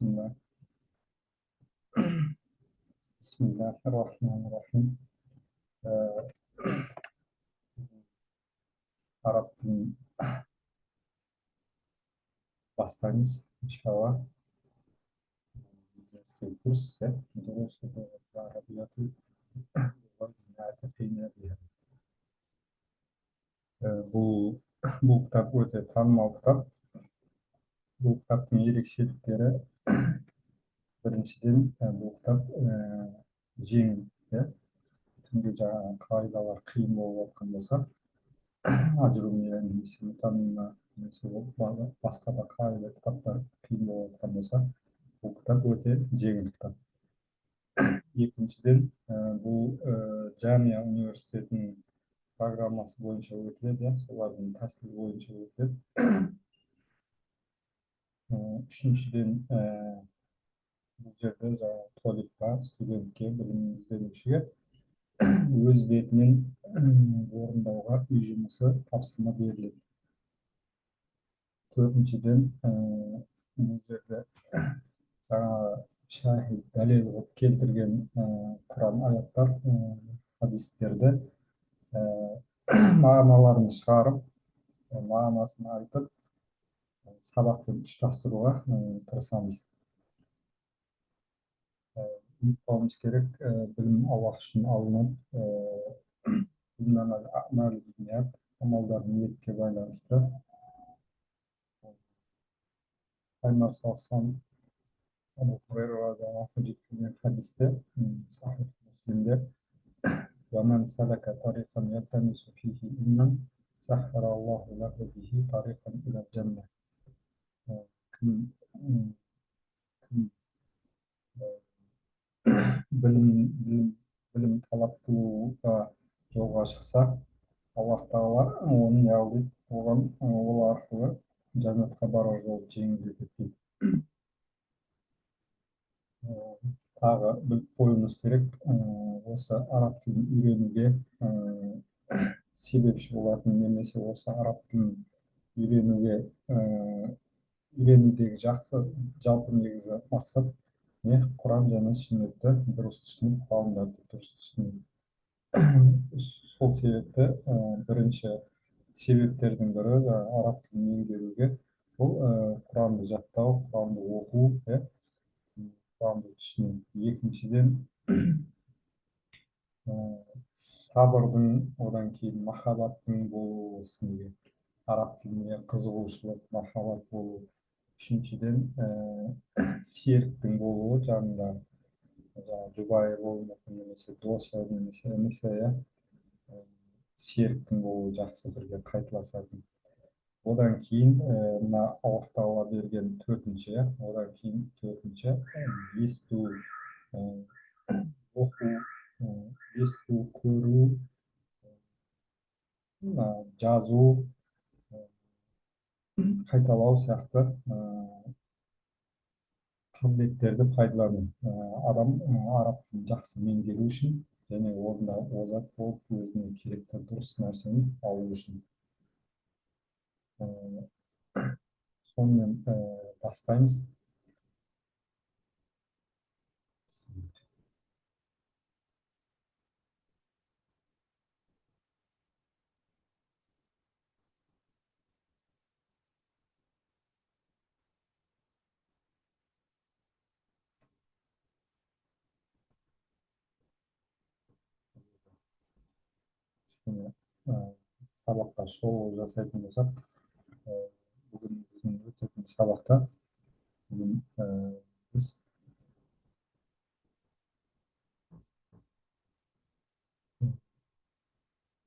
Бисмилля. Бисмиллахи-рахмани-рахим. Араб тілін бастаймыз, иншалла. Медицинский курс, دروس اللغة العربية والناطقين بها. Бұл кітап өте танымал кітап. Бұл кітаптың ерекшеліктері: біріншіден, бұл кітап жеңіл, иә. Түнде жаңағы қағидалар қиын болып жатқан болса, Ажрумия немесе Мутамима немесе ол басқа да қағида кітаптар қиын болып жатқан болса, бұл кітап өте жеңіл кітап. Екіншіден, бұл Жамия университетінің программасы бойынша өтіледі, иә, солардың тәсілі бойынша өтіледі. Үшіншіден, бұл жерде жаңағы толибқа, студентке, білім ізденушіге өз бетімен орындауға үй жұмысы, тапсырма беріледі. Төртіншіден, бұл жерде жаңағы шахид, дәлел қылып келтірген Құран аяттар, хадистерді мағыналарын шығарып, мағынасын айтып, сабақпен ұштастыруға тырысамыз. Ұмытпауымыз керек, білім Аллах үшін алынады. Амалдар ниетке байланысты. Пайғамбар саллаллаху Абу Хурайра жеткізген хадисте, Сахих Муслимде: ومن سلك طريقا يلتمس فيه علما سهل الله له به طريقا إلى الجنة. Кім білім талап қылуға жолға шықса, Аллах Тағала оның, яғни оған ол арқылы жәннатқа барар жолды жеңілдетеді дейді. Тағы біліп қоюымыз керек, осы араб тілін үйренуге себепші болатын немесе осы араб тілін үйренудегі жақсы жалпы негізі мақсат не? Құран және сүннетті дұрыс түсіну, ғалымдарды дұрыс түсіну. Сол себепті бірінші себептердің бірі жаңағы араб тілін меңгеруге бұл Құранды жаттау, Құранды оқу, иә, Құранды түсіну. Екіншіден, сабырдың, одан кейін махаббаттың болуы, осы неге, араб тіліне қызығушылық, махаббат болу. Үшіншіден, серіктің болуы жанында, жаңағы жұбайы болуы мүмкін немесе досы немесе інісі, иә, серіктің болуы жақсы, бірге қайталасатын. Одан кейін мына Аллах Тағала берген төртінші, иә, одан кейін төртінші есту, оқу, есту, көру, мына жазу, қайталау сияқты қабілеттерді пайдалану. Адам араб тілін жақсы меңгеру үшін және орында озат болып, өзіне керекті дұрыс нәрсені алу үшін. Сонымен бастаймыз. Кішкене сабаққа шолу жасайтын болсақ, бүгін біздің өтетін сабақта бүгін біз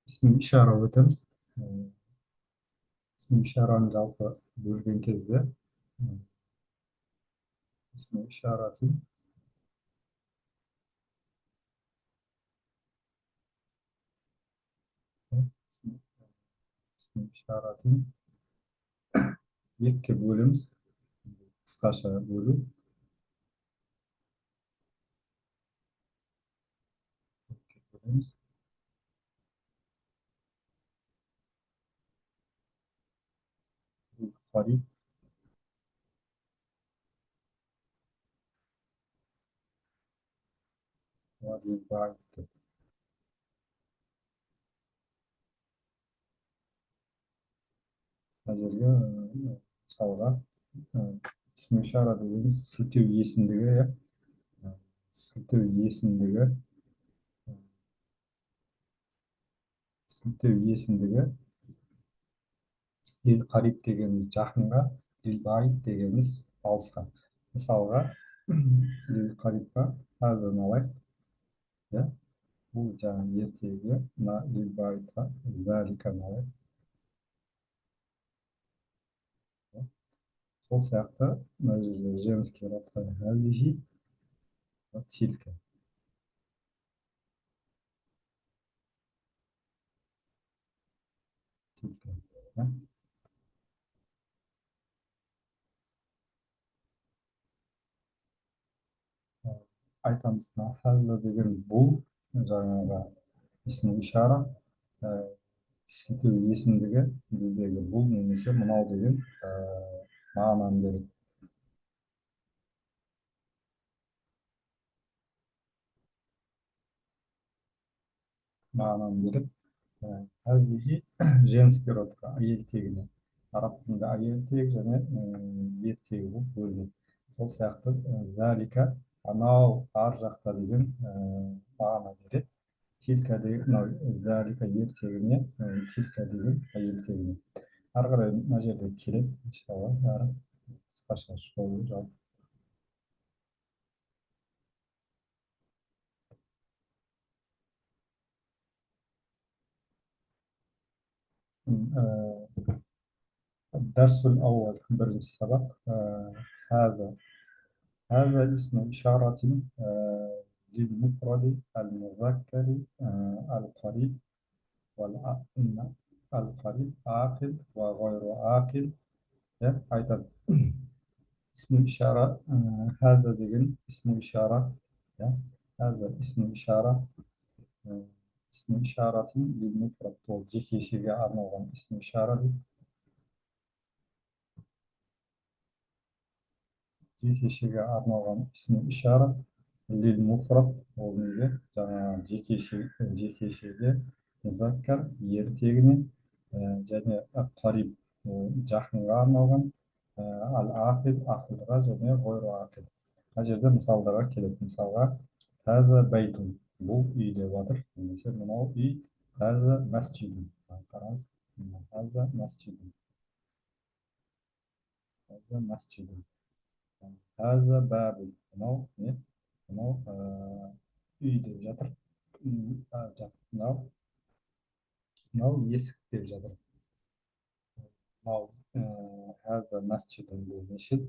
исми ишара өтеміз. Исми ишараны жалпы бөлген кезде исми ишаратын исми ишаратын екіге бөлеміз. Қысқаша бөлу: екіге бөлеміз. Қариб Мысалға, лилбаид деп. Мына жерге, мысалға, исм ишара дегеніміз сілтеу есімдігі, иә. Сілтеу есімдігі. Сілтеу есімдігі. Лил қариб дегеніміз жақынға, лил баид дегеніміз алысқа. Мысалға, лил қарибқа хазаны алайық, иә. Бұл жаңа ертегі, мына лил баидқа заликаны алайық. Сол сияқты мына жерде женский родқа хазихи, тилька. Тилька, иә. Айтамыз, мына хаза деген бұл жаңағы исм ишара, сілтеу есімдігі біздегі бұл немесе мынау деген мағынаны береді. Мағынаны береді. Хазихи женский родқа, әйел тегіне. Араб тілінде әйел тегі және ер тегі болып бөлінеді. Сол сияқты залика анау ар жақта деген мағына береді. Тилька деген мынау залика ер тегіне, тилька деген әйел тегіне. Ары қарай мына жерде келеді, иншалла, бәрі қысқаша шолу жалпы. Дәрсул ауал, бірінші сабақ. Хаза. Хаза исму ишаратин лилмуфради әл-музаккари әл-қариб әл-қариб ақил ва ғайру ақил. Иә, айтады. Исму ишара, хаза деген исму ишара, иә, хаза исму ишара, исму ишаратин лилмуфрад, ол жекешеге арналған исму ишара дейді. Жекешеге арналған исму ишара лилмуфрад, ол неге? Жаңа жекешеге музаккар ер тегіне, және қариб жақынға арналған, әл-ақил ақылдыға және ғойру ақил. Мына жерде мысалдарға келеді. Мысалға, хаза байтун, бұл үй деп жатыр, немесе мынау үй, хаза масжидун. Қараңыз, хаза масжидун. Хаза масжидун. Хаза бабун, мынау не? Мынау үй деп жатыр. Мынау есік деп жатыр. Мынау хаза масжидун бұл мешіт,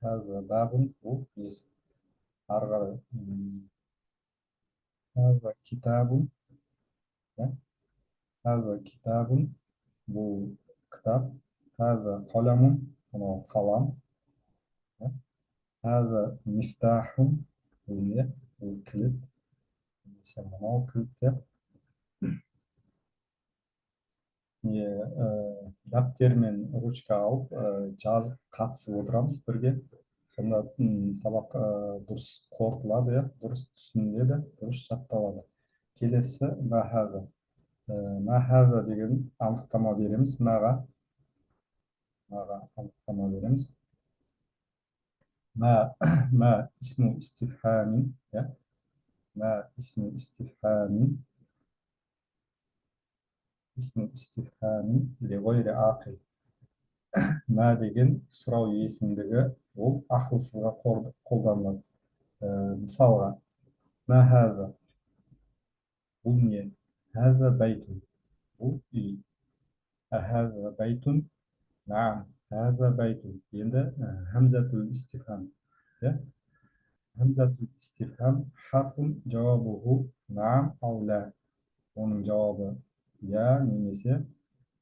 хаза бабун бұл есік. Ары қарай хаза китабун, хаза китабун бұл кітап, хаза қаламун мынау қалам, хаза мифтахун бұл не? Бұл кілт, немесе мынау кілт деп. Не, дәптер мен ручка алып, жазып қатысып отырамыз бірге. Сонда сабақ дұрыс қорытылады, иә, дұрыс түсініледі, дұрыс жатталады. Келесі махаза. Махаза деген анықтама береміз, маға. Маға анықтама береміз. Ма исму истифхамин, иә. Ма исму истифхамин. Исму истифхамин ли ғойри ақил. Ма деген сұрау есімдігі, ол ақылсызға қолданылады. Мысалға, ма хаза, бұл не? Хаза байтун, бұл үй. Хаза байтун, наам, хаза байтун. Енді хамзатул истифхам, иә? Хамзатул истифхам харфун жауабуху наам ау ла. Оның жауабы я немесе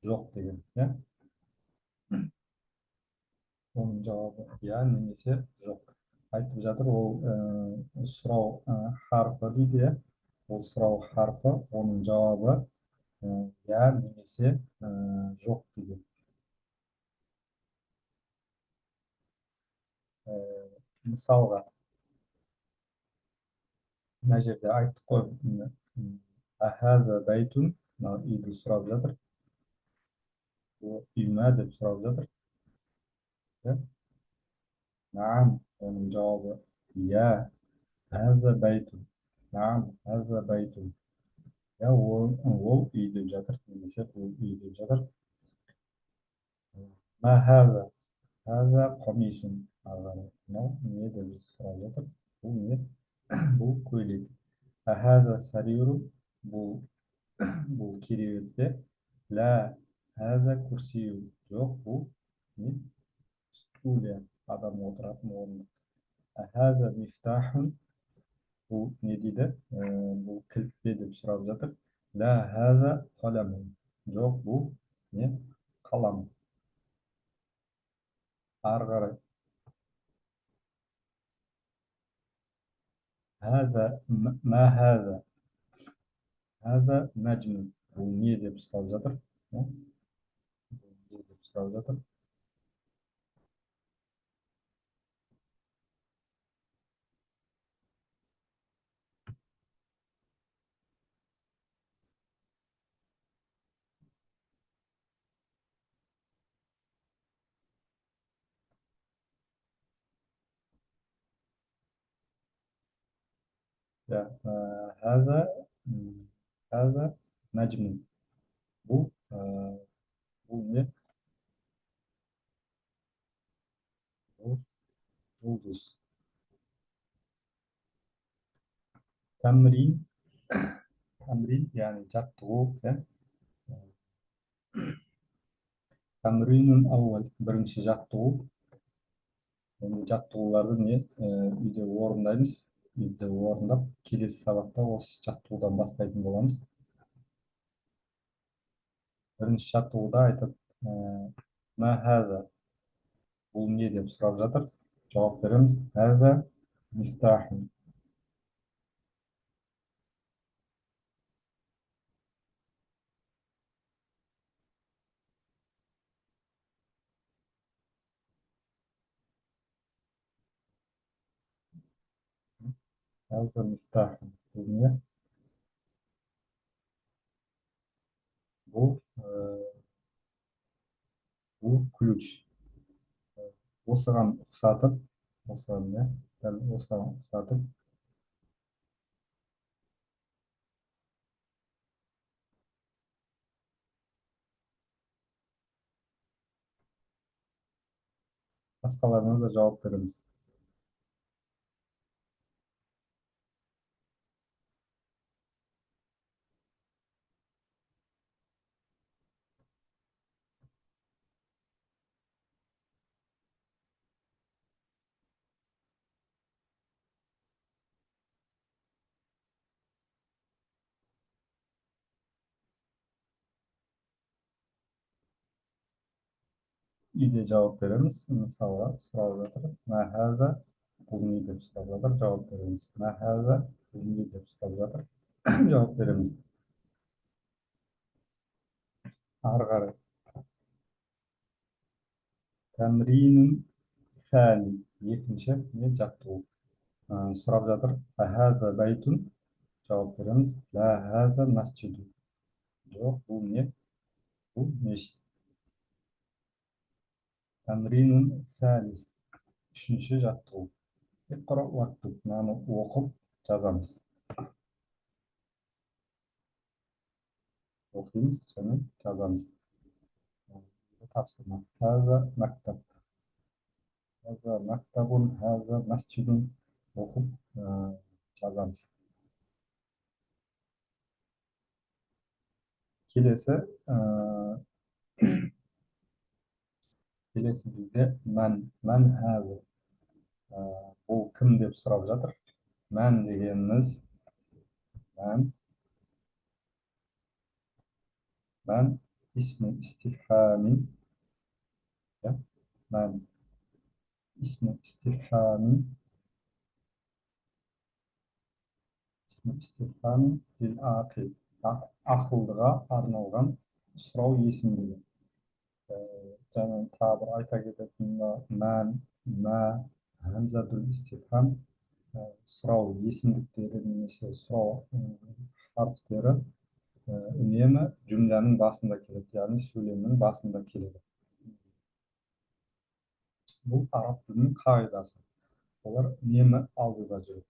жоқ деген, иә? Оның жауабы я немесе жоқ. Айтып жатыр, ол сұрау харфы дейді, иә? Ол сұрау харфы, оның жауабы я немесе жоқ деген. Мысалға, Мына жерде айттық қой, әхәзә бәйтун, мына үйді сұрап жатыр. Бұл үй ма деп сұрап жатыр. Наам, оның жауабы иә, әзә бәйтун. Наам, әзә бәйтун. Иә, ол үй деп жатыр, немесе бұл үй деп жатыр. Мә хәзә? Хәзә қамисун. Мынау не деп сұрап жатыр? Бұл не? Бұл көйлек. Әхәзә сариру? Бұл кереует пе? Лә, хәзә курсию. Жоқ, бұл не? Стулья, адам отыратын орындық. Әхәзә мифтахун? Бұл не дейді? Бұл кілт пе деп сұрап жатыр. Лә, хәзә қаламун. Жоқ, бұл не? Қалам. Ары қарай. Хәзә, мә хәзә? Хәзә нәжмун. Бұл не деп сұрап жатыр? Бұл не деп сұрап жатыр? Хәзә, хәзә нәжмун. Бұл не? Бұл жұлдыз. Тәмрин, тәмрин, яғни жаттығу, иә. Тәмринун әуәл, бірінші жаттығу. Енді жаттығуларды не, үйде орындаймыз. Үйде орындап, келесі сабақта осы жаттығудан бастайтын боламыз. Бірінші жаттығуда айтады, мә хәзә, бұл не деп сұрап жатыр. Жауап береміз, хәзә мифтахун. Хәзә мифтахун. Бұл не? Бұл ключ. Осыған ұқсатып, осыған, иә, дәл осыған ұқсатып, басқаларына да жауап береміз. Үйде жауап береміз. Мысалға сұрап жатыр. Мә хәзә, бұл не деп сұрап жатыр, жауап береміз. Мә хәзә, бұл не деп сұрап жатыр, жауап береміз. Ары қарай. Тәмринун сәни, екінші не жаттығу. Сұрап жатыр. Хәзә бәйтун, жауап береміз. Лә хәзә масжиду. Жоқ, бұл не? Бұл мешіт. Тәмринун сәлис, үшінші жаттығу. Иқра уактуб, мынаны оқып жазамыз. Оқимыз және жазамыз. Тапсырма. Хәзә мактаб. Хәзә мактабун, хәзә масжидун оқып жазамыз. Келесі, келесі бізде мән, мән хәзі. Бұл кім деп сұрап жатыр. Мән дегеніміз мән, мән исму истифхамин, иә, мән исму истифхамин, исму истифхамин лил ақил, ақылдыға арналған сұрау есімдігі. Және тағы бір айта кететін мына мән, мә, хамзатул истифхам, Сұрау есімдіктері немесе сұрау харфтері үнемі жүмләнің басында келеді, яғни сөйлемнің басында келеді. Бұл араб тілінің қағидасы. Олар үнемі алдыда жүреді.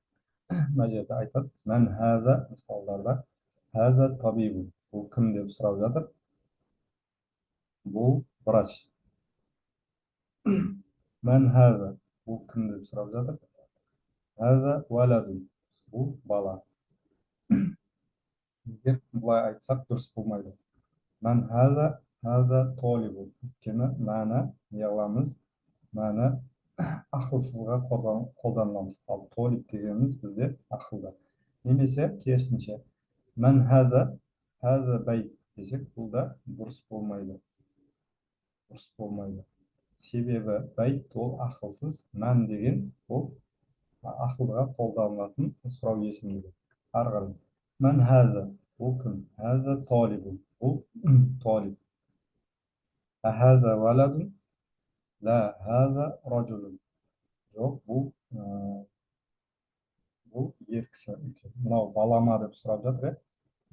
Мына жерде айтады, мән хәза, мысалдарда хәза табибун. Бұл кім деп сұрап жатыр? Бұл врач. Мән хәза, бұл кім деп сұрап жатыр? Хәза уәладун, бұл бала. Егер былай айтсақ, дұрыс болмайды. Мән хәза, хәза толибун. Өйткені мәні не қыламыз? Мәні ақылсызға қолданыламыз. Ал толиб дегеніміз бізде ақылды. Немесе керісінше, мән хәза, хәза бәйт десек, бұл да дұрыс болмайды. Дұрыс болмайды. Себебі бәйт ол ақылсыз, мән деген ол ақылдыға қолданылатын сұрау есімдігі. Ары қарай. Мән хәза, бұл кім? Хәза толибун, бұл толиб. Хәза валадун? Ла, хәза ражулун. Жоқ, бұл ер кісі екен. Мынау бала ма деп сұрап жатыр, иә?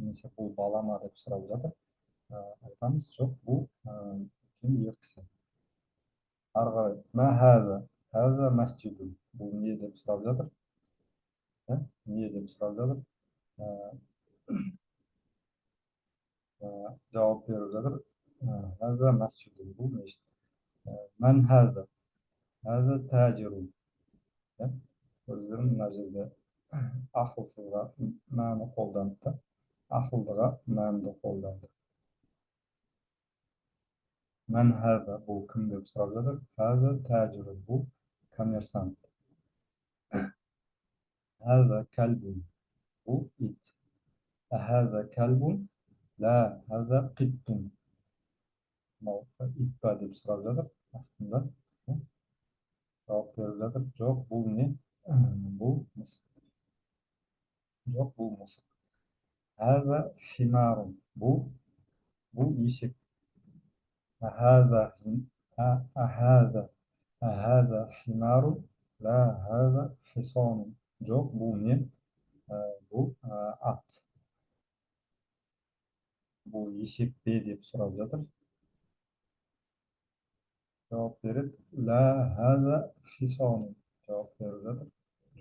Немесе бұл бала ма деп сұрап жатыр. Айтамыз, жоқ, бұл үлкен ер кісі. Ары қарай. Мә хәза? Хәза мәсжидун. Бұл не деп сұрап жатыр? Не деп сұрап жатыр? Жауап беріп жатыр. Хәза мәсжидун. Бұл мешіт. Мән хәза? Хәза тәжирун. Өздерің мына жерде ақылсызға мәні қолданды, ақылдыға мәнді қолданды. Мән хәза, бұл кім деп сұрап жатыр? Хәза тәжирун, бұл коммерсант. Хәза кәлбун, бұл ит. Хәза кәлбун? Ла, хәза қиттун. Мынау ит па деп сұрап жатыр астында. Жауап беріп жатыр. Жоқ, бұл не? Бұл мысық. Жоқ, бұл мысық. Хәза химарун. Бұл есек. Хәза химарун? Ла, хәза хисанун. Жоқ, бұл не? Бұл ат. Бұл есек пе деп сұрап жатыр. Жауап береді. Ла, хәза хисанун. Жауап беріп жатыр.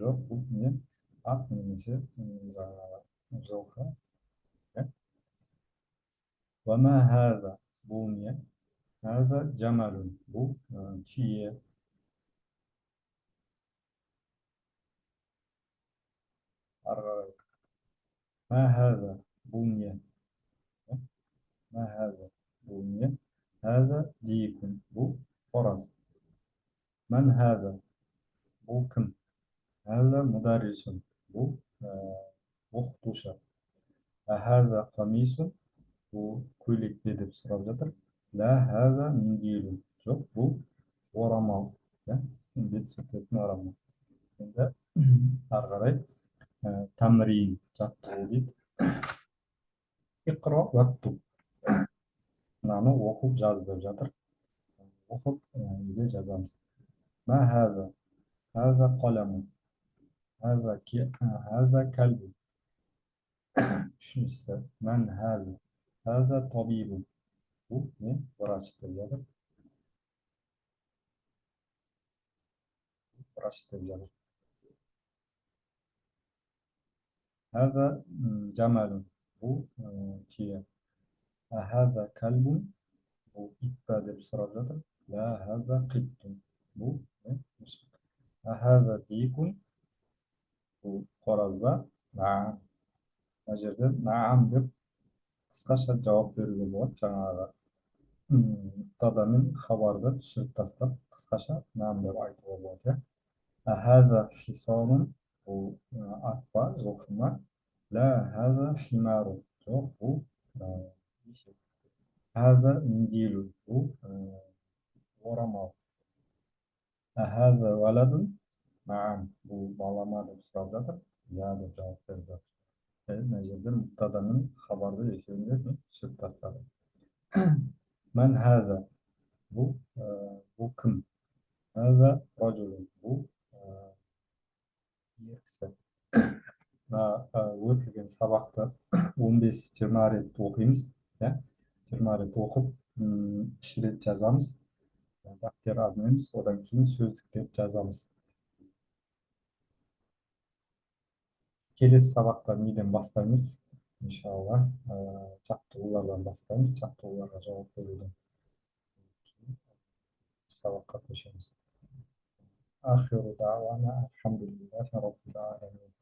Жоқ, бұл не? Ат немесе жаңағы жылқы. Ва ма хәза? Бұл не? Хәза жамалун. Бұл түйе. Ары қарай. Ма хәза? Бұл не? Ма хәза? Бұл не? Хәза дикун. Бұл қораз. Мән хәза? Бұл кім? Хәза мударрисун. Бұл оқытушы. Хәза қамисун? Бұл көйлек пе деп сұрап жатыр. Ла, хәза миндилун. Жоқ, бұл орамал. Бет сүртетін орамал. Енді ары қарай тамрин, жаттығу дейді. Иқра уактуб. Мынаны оқып жаз деп жатыр. Оқып үйде жазамыз. Ма хәза? Хәза қаламун. Хәза кәлбун. Үшіншісі, мән хәза? Хәза табибун. Бұл не? Врач деп жатыр. Врач деп жатыр. Хәза жамалун. Бұл түйе. Хәза кәлбун. Бұл ит па деп сұрап жатыр. Ла, хәза қиттун. Бұл не? Мысық. Хәза дикун. Бұл қораз ба? Наам. Мына жерде наам деп қысқаша жауап беруге болады. Жаңағы мұптада мен хабарды түсіріп тастап, қысқаша наам деп айтуға болады. Хәза хисанун. Бұл ат па, жылқы ма? Ла, хәза химарун. Жоқ, бұл есек. Хәза миндилун. Бұл орамал. Хәза валадун? Наам. Бұл бала ма деп сұрап жатыр. Иә деп жауап беріп жатыр. Мына жерде мұптада мен хабарды екеуін де түсіріп тастады. Мән хәза? Бұл кім? Хәза ражулун. Бұл Ер кісі. Мына өтілген сабақты 15-20 рет оқимыз, иә, 20 рет оқып, 3 рет жазамыз, дәптер арнаймыз, одан кейін сөздіктеп жазамыз. Келесі сабақта неден бастаймыз? Иншалла, жаттығулардан бастаймыз, жаттығуларға жауап беруден кейін сабаққа көшеміз. Ахиру дауана альхамдулиллахи раббил аламин.